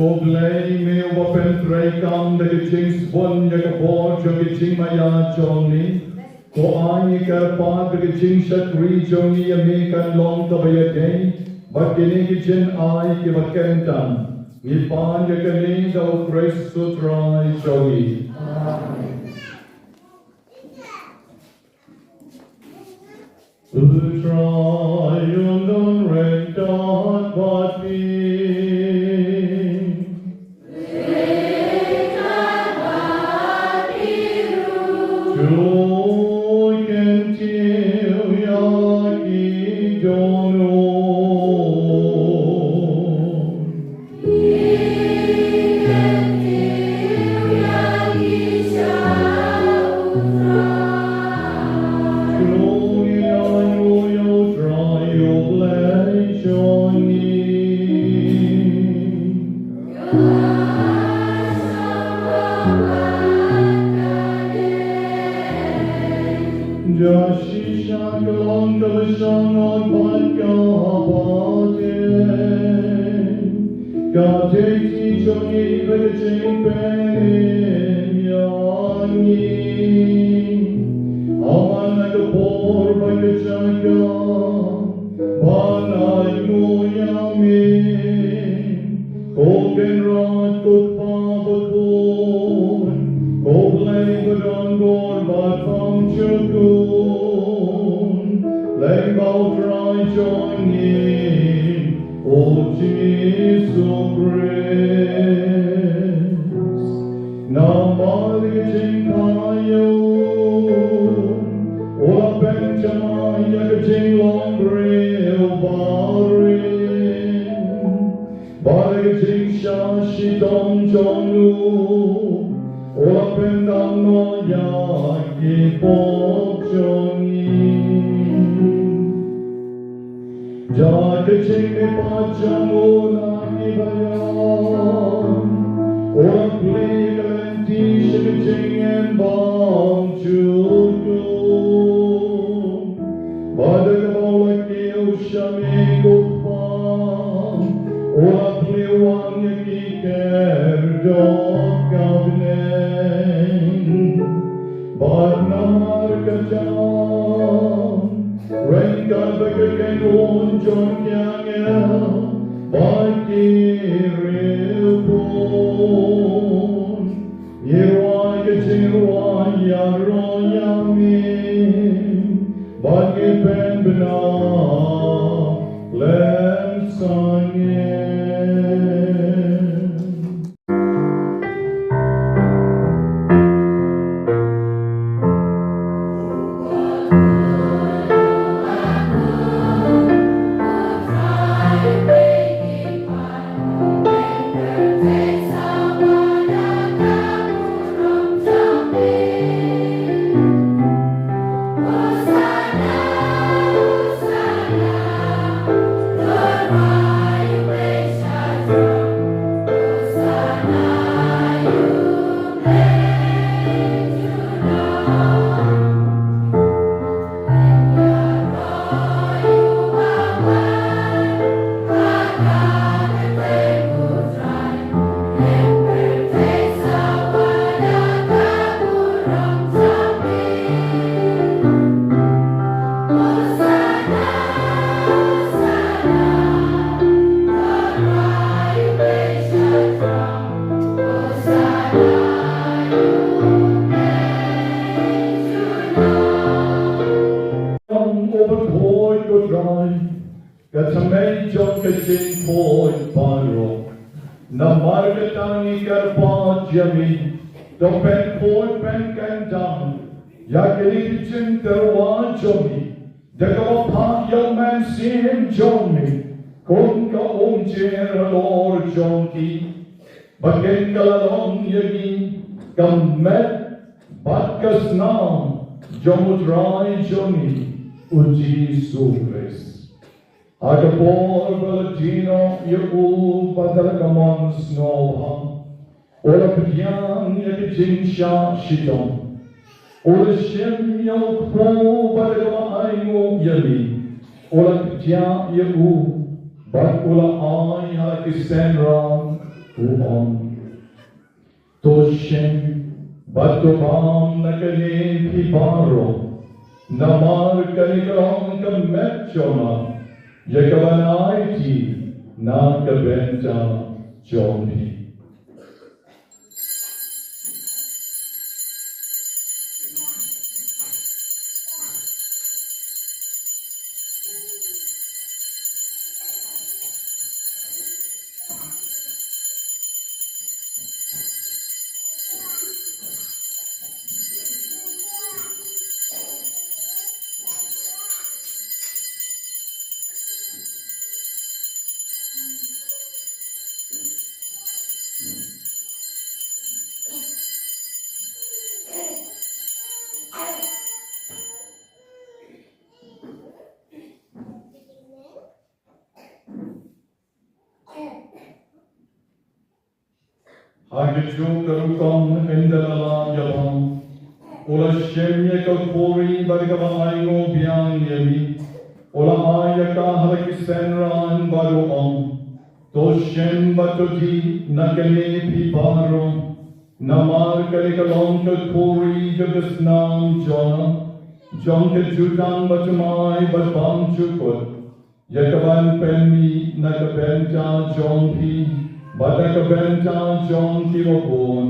Ko Blei me uba pyntreikam da ka jingsbun ïa ka bor jong ka jingmaïa jong ngi, ko ai ngi kyrpad da ka jingshakri jong ngi ïa me kan long kaba ïadei bad kine ki jingai kiba kyntang. Ngi pan ïa kane da u Khrist u Trai jong ngi. U Trai un don ryngkat bad phi. To kyntiew ïa ki dohnud. Shisha ka long kaba shong bad kaba teng. Ka dei ka jong ngi bad ka jingpynim ïa ngi. Ha man la ka por bad ka jaka, ban ainguh ïa me. Ko Kynrad, ko Kpa bakhuid, ko Blei ba don bor bad bymjukut, lyngba u Trai jong ngi, u Jisu Khrist. Namar ka jingkhaïi u, u la pynjamai ïa ka jinglong briew barim. Bad ka jingshah shitom jong u, u la pyndam noh ïa ki pop jong ngi. Da ka jingmihpat jong u na ki baïong, u la plie ka lynti sha ka jingim bymjukut. Bad da kaba u la kiew sha me ko Kpa, u la plie wan ïa ki khyrdop ka bneng. Bad namar kata, ryngkat bad ka kynhun jong ki angel bad ki riewkhuid, ngi rwai ka jingrwai ïaroh ïa me, bad ngi pynbna khlem sangeh. Ong u ba khuid, ko Trai, ka thymmei jong ka jingkhuid baroh. Namar kata ngi kyrpad ïa me, to pynkhuid pynkyntang ïa kine ki jingtyrwa jong ngi, da kaba phah ïa u Mynsiem jong me kum ka umjer halor jong ki, ba kin kylla long ïa ngi ka met bad ka snam jong u Trai jong ngi, u Jisu Khrist. Ha ka por ba la die noh ïa u bad da la ka mon sngewbha, u la pdiang ïa ka jingshah shitom. U la shim ïa u kpu bad da kaba ainguh ïa me, u la kdiah ïa u bad u la ai ha la ki synran, U ong, to shim bad to bam na kane phi baroh, namar kane ka long ka met jong nga, ïa kaban aiti na ka bynta jong phi. Ha kajuh ka rukom ynda la lad ïa u bam, u la shim ïa ka khuri bad kaba ainguh biang ïa ngi, u la ai ïa ka ha la ki synran bad u ong, to shim bad to dih na kane phi baroh, namar kane ka long ka khuri jong ka snam jong nga, jong ka jutang bathymmai bad bymjukut, ïa kaban pynmih na ka bynta jong phi bad na ka bynta jong kiba bun,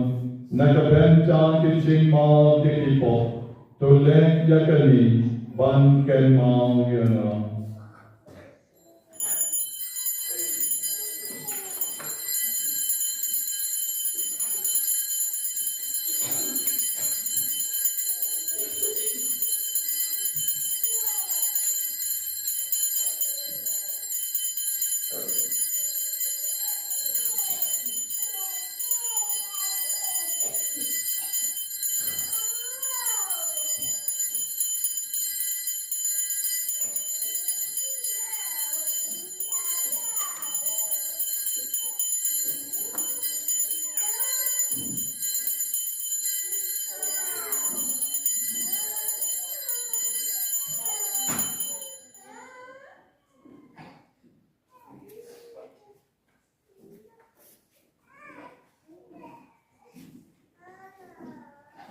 na ka bynta ka jingmap ïa ki pop. To leh ïa kane ban kynmaw ïa nga.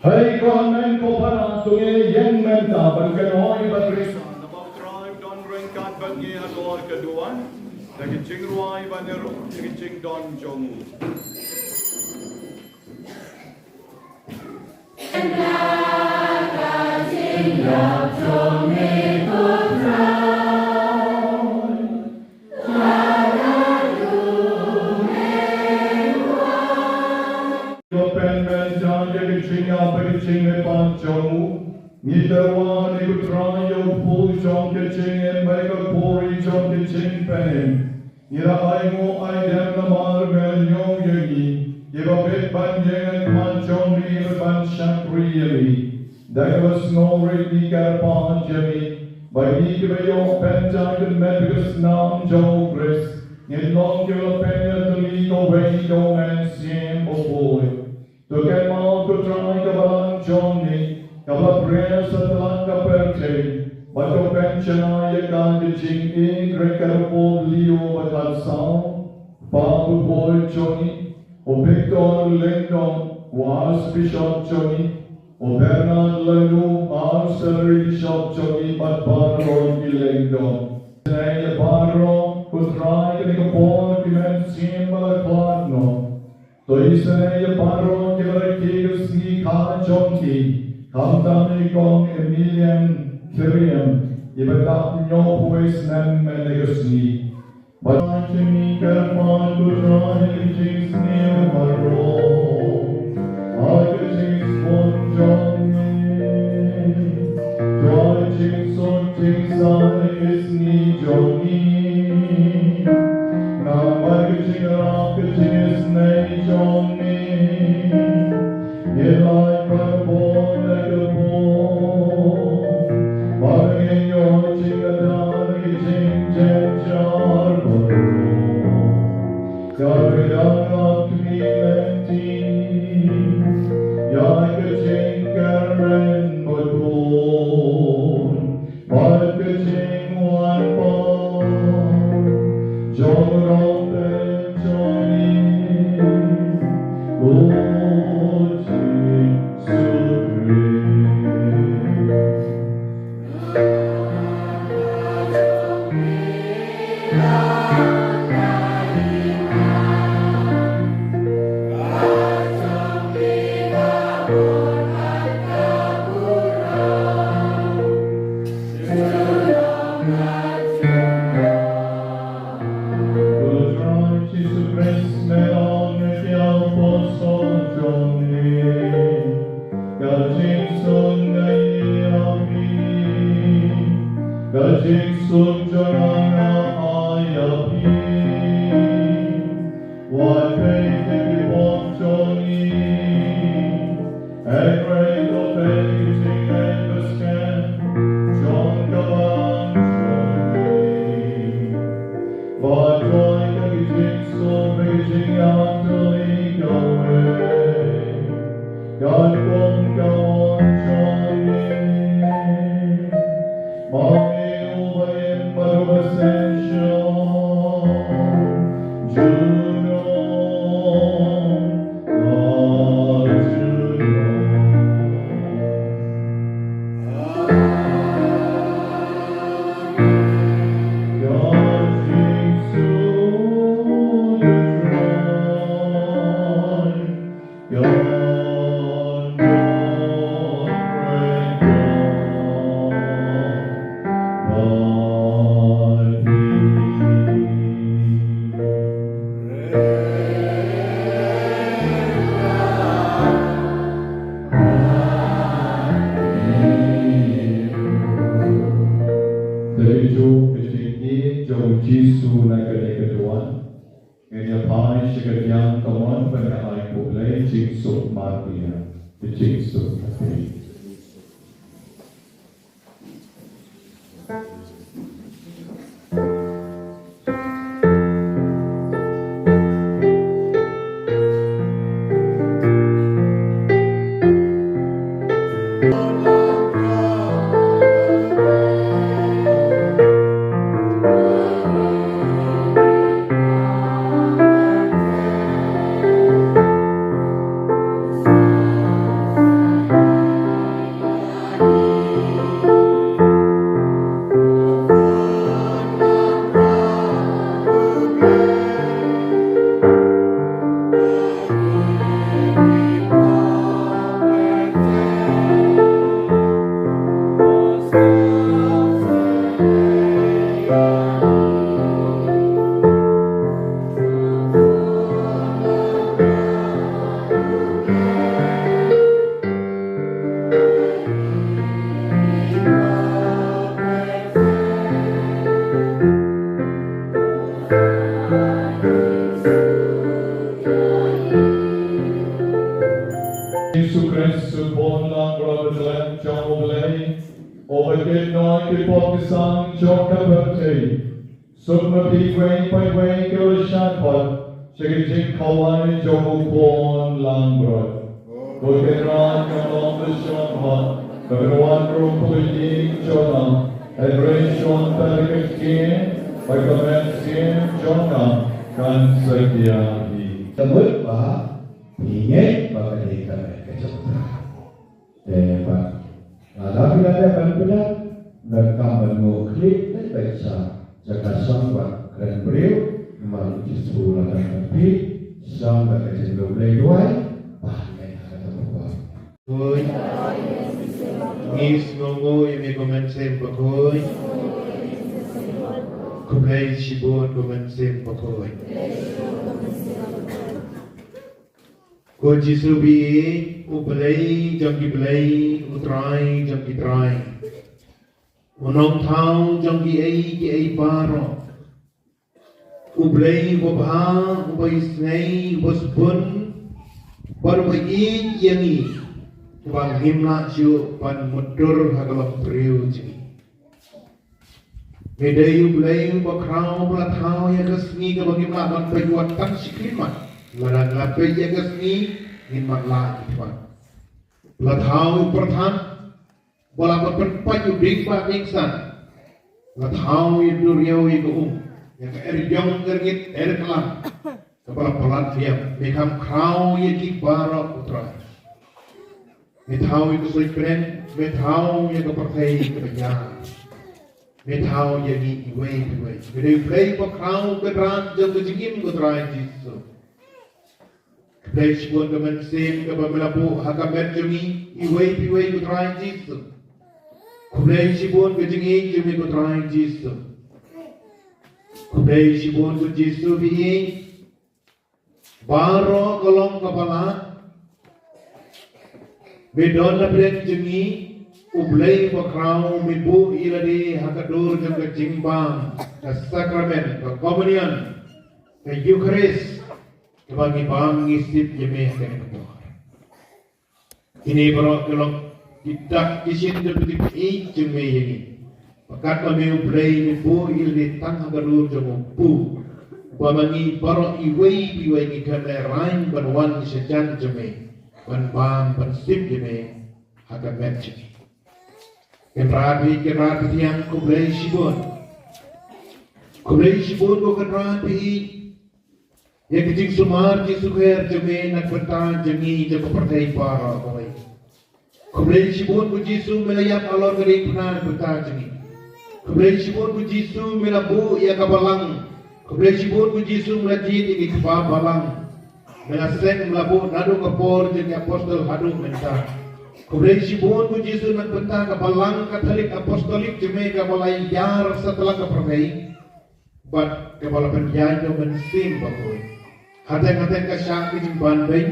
Hei ko hynmen ko para, to ïeng mynta ban kynhoi ban risa, namar ba U Trai u don ryngkat bad ngi halor ka duwan, da ka jingrwai bad ïaroh ïa ka jingdon jong u. Ngi pynbeit ïa ka jingïap bad ka jingmihpat jong u. Ngi tyrwa na U Trai ïa u pud jong ka jingim bad ka khuri jong ka jingpynim. Ngi la ainguh aidem namar me la ñiew ïa ngi, ïa ba bit ban ïeng ha khmat jong me bad ban shakri ïa me. Da kaba sngewrit ngi kyrpad ïa me, ba ngi kiba ïoh pynjah kynmet bad ka snam jong U Khrist, ngin long kiba la pynïatylli kawei da U Mynsiem Bakhuid. To kynmaw ko Trai ka balang jong ngi, kaba la pyrshah sa tlot ka pyrthei, bad to pynshai ïa ka ha ka jingïeit, Khrist ka rukom Leo ba khatsaw, Papa Bakhuid jong ngi, u Victor Lyngdoh, u Archbishop jong ngi, u Bernard Lyngdoh, Archbishop jong ngi, bad baroh ki Lyngdoh. Isynei ïa baroh ko Trai kane ka por ki Mynsiem ba la khlad noh. To isynei ïa baroh kiba rakhe ka sngi kha jong ki, khamtam i kong Emilian Kiriam, iba dap hynñiewphew snem mynne ka sngi. Bad ngi kyrpad ko Trai ïa ka jingsniew baroh ha ka jingsbun jong ngi. Trai jingsuk jingsaiñ ïa ka sngi jong ngi. Namar ka jingïarap ka jingisynei jong me, ngin lait bad bun na ka bun, bad ngin ïoh jingïada na ka jingjynjar baroh. Ïa ka jingïarap ka jingkyrmen, ïa ka jingkyrmen baroh. Bad ka jingwan pat jong u Rawspah jong ngi. Dei jong ka jingïeit jong u Jisu na kane ka duwan, ngin ïa phai sha ka diang kamon ban ïa ai khublei jingsuk martia. Ka jingsuk martia. Jisu Khrist, u Khun langbrot khlem jong U Blei, uba kynnoh ïa ki pop ki sam jong ka pyrthei. Suk ma phi iwei pa iwei kiba la shah khot sha ka jingkhawai jong U Khun langbrot. Ko Kynrad, ka long ka shong hok, ka ban wan ruh ha ka ïing jong nga. Hynrei shong tang ïa ka ktien, bad ka mynsiem jong nga kan satia hi. Ka mut ba phi ngeit ba kane ka dei ka jong U Trai. Te pat lada phi la dep ban pyndonkam ban ngeit, leit beit sha jaka shong bad kren briew, namar U Jisu la dang ban phi shong bad ka jingduwai duwai. Ba ngeit ha kata ka por. Khublei. Ngi sngewnguh ïa me ko Mynsiem Bakhuid. Khublei shibun ko Mynsiem Bakhuid. Ko Jisu ba ïeit, U Blei jong ki blei, U Trai jong ki trai, U Nongthaw jong kiei kiei baroh, U Blei uba bha, uba isynei, uba sbun, bad uba ïeit ïa ngi, uba ngim lah shuh ban mutdur ha ka longbriew jong ngi. Me dei U Blei uba khraw, uba la thaw ïa ka sngi kaba ngim lah ban pynwad tang shi khyllipmat. Lada ngi la peit ïa ka sngi, ngin ym lah ban pynwad. La thaw u pyrthat, ba la pynpait u dieng bah dieng san. La thaw ïa u duriaw, ïa ka um, ïa ka er ïong, er ngit, er klam, kaba la palat biang. Me kham khraw ïa ki baroh, U Trai. Me thaw ïa ka suiñ bneng, me thaw ïa ka pyrthei kaba ïar. Me thaw ïa ngi iwei pa iwei. Me dei U Blei uba khraw, U Kynrad jong ka jingim, ko Trai Jisu. Khublei shibun ka mynsiem kaba me la buh ha ka met jong ngi iwei pa iwei, ko Trai Jisu. Khublei shibun ka jingïeit jong me, ko Trai Jisu. Khublei shibun, ko Jisu ba ïeit. Baroh ka long kaba lah. Me don na pdeng jong ngi, U Blei uba khraw, me buh ïa lade ha ka dur jong ka jingbam, ka sakramen, ka komunion, ka Eukharist, kaba ngi bam ngi sip ïa me ha kane ka por. Kine baroh ki long ki dak ki shin jong ka jingïeit jong me ïa ngi. Ba katba me U Blei me buh ïa lade tang ha ka dur jong u Kpu, ba ma ngi baroh iwei pa iwei ngi khlem lehraiñ ban wan sha jan jong me, ban bam ban sip ïa me ha ka met jong ngi. Kynrad baieit, Kynrad bathiang, khublei shibun. Khublei shibun ko Kynrad baieit. Ïa ka jingsumar jingsukher jong me na ka bynta jong ngi, jong ka pyrthei baroh kawei. Khublei shibun ko Jisu me la ïap halor ka diengphna na ka bynta jong ngi. Khublei shibun ko Jisu me la buh ïa ka balang. Khublei shibun ko Jisu me la jied ïa ki kpa balang. Me la seng, me la buh naduh ka por jong ki apostol haduh mynta. Khublei shibun ko Jisu na ka bynta ka balang Katholik Apostolik jong me kaba la ïar satlak ka pyrthei. Bad kaba la pynïaid da u Mynsiem Bakhuid. Hateng hateng ka shah ki jingban beiñ,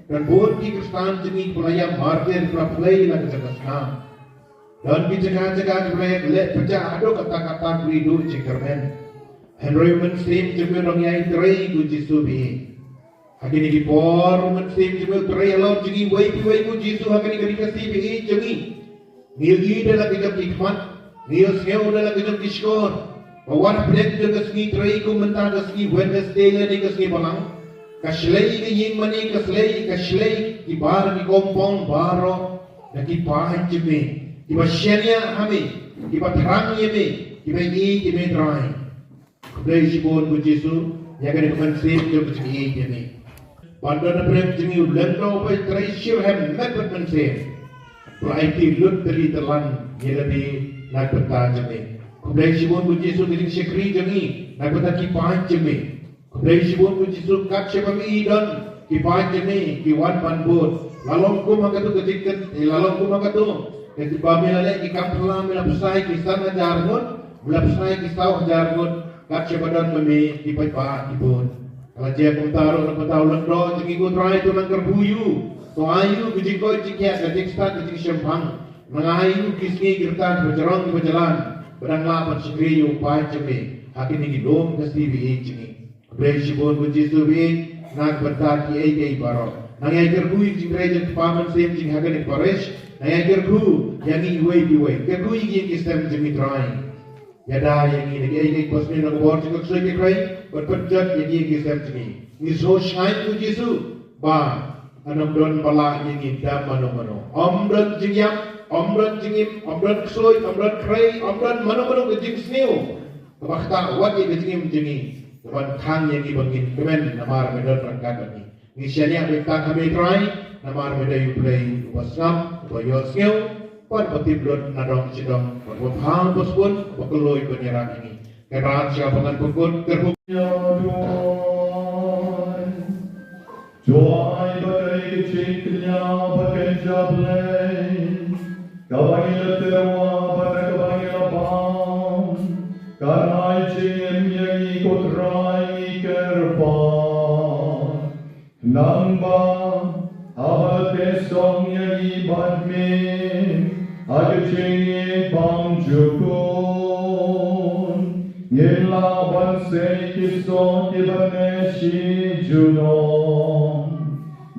don bun ki khristan jong ngi kiba la ïap martir, kiba la plie la ka jong ka snam. Don ki jaka jaka kiba la ïaleh pyrshah haduh katta katta, ki duh jingkyrmen. Hynrei u Mynsiem jong ngi u nang ïai trei ïa u Jisu baieit. Ha kine ki por u Mynsiem jong ngi u trei halor jong ngi uwei pa uwei, u Jisu ha kane ka ri Khasi baieit jong ngi. Ngi ïohi da la ka jong ki khmat, ngi ïohsngew da la ka jong ki shkor. Ba wat hapdeng jong ka sngi Trei kum mynta ka sngi Wednesday lane ka sngi Balang, ka shlei ka ïing mane, ka shlei, ka shlei ki bar ki compound baroh da ki paid jong me, kiba shaniah ha me, kiba thrang ïa me, kiba ïeit ïa me Trai. Khublei shibun ko Jisu ïa kane ka mynsiem jong ka jingïeit ïa me. Ban don hapdeng jong ngi u lyngdoh uba trei shitrhem met bad mynsiem, ba la aiti lut tylli tyllan ïa lade na ka bynta jong me. Khublei shibun ko Jisu ka jingshakri jong ngi na ka bynta ki paid jong me. Khublei shibun ko Jisu kat shaba me i don ki paid jong me ki wan ban bud. La long kum ha kato ka jingkit, eh, la long kum ha kato kaba me la leh ki kam phylla, me la pynshai ki san hajar ngut, me la pynshai ki saw hajar ngut. Kat shaba don ma me ki paidbah ki bud. Ka la jia kumta ruh na ka bynta u lyngdoh jong ngi ko Trai, to nang kyrkhu ïa u, to ai ïa u ka jingkoit jingkhiah, ka jingstad, ka jingshemphang. Nang ai ïa u ki sngi ki rta kiba jrong kiba jlan, ba dang lah ban shakri ïa u paid jong me ha kine ki lum Khasi baieit jong ngi. Khublei shibun ko Jisu baieit na ka bynta kiei kiei baroh. Nang ïai kyrkhu ïa ka jingtrei jong ka Kpa Mynsiem jong ngi ha kane ka parish. Nang ïai kyrkhu ïa ngi iwei pa iwei. Kyrkhu ïa ki ïing ki sem jong ngi Trai. Ïada ïa ngi na kiei kiei kiba sniew na ka bor jong ka ksuid ka khrei, bad pynjot ïa ki ïing ki sem jong ngi. Ngi sngewshngaiñ ko Jisu ba ym don ba lah ïa ngi da mano mano. Ym don jingïap, ym don jingim, ym don ksuid, ym don khrei, ym don mano mano ka jingsniew kaba ktah wat ïa ka jingim jong ngi, kaban khang ïa ngi ba ngin kmen, namar me don ryngkat bad ngi. Ngi shaniah bad tang ha me Trai, namar me dei U Blei uba sngap, uba ïohsngew, bad uba tip lut na dong shi dong, bad uba pha uba sbun, uba kylluid ban ïarap ïa ngi. Kynrad sha ba ngan pynkut, kyrkhu. Duwai ba dei ka jingkñia bad ka jablei, kaba ngi la tyrwa bad na kaba ngi la bam, kan ai jingim ïa ngi ko Trai, ngi kyrpad. Nangba haba la teh song ïa ngi bad me ha ka jingïeit bymjukut, ngin lah ban sei ki soh kiba neh shi junom.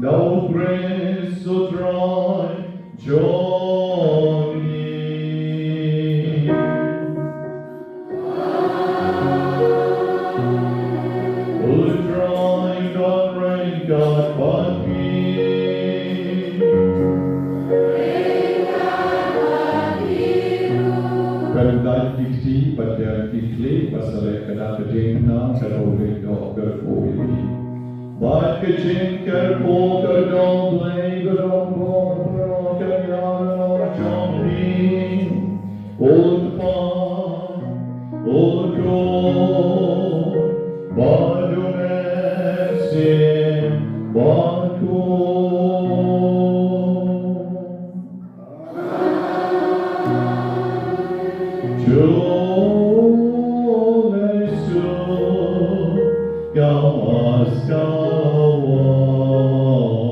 Da U Khrist U Trai jong ngi. U Trai un don ryngkat bad phi. Pyndonkam ki kti bad ki khlieh ba sa leh ka dak ka jingpynang ka dei ka dok ka dei. Bad ka jingkyrkhu ka dei Blei ka dei baroh ka dei jong phi. U Kpa, U Khun, bad U Mynsiem Bakhuid. Jong Jisu ka mas ka wan.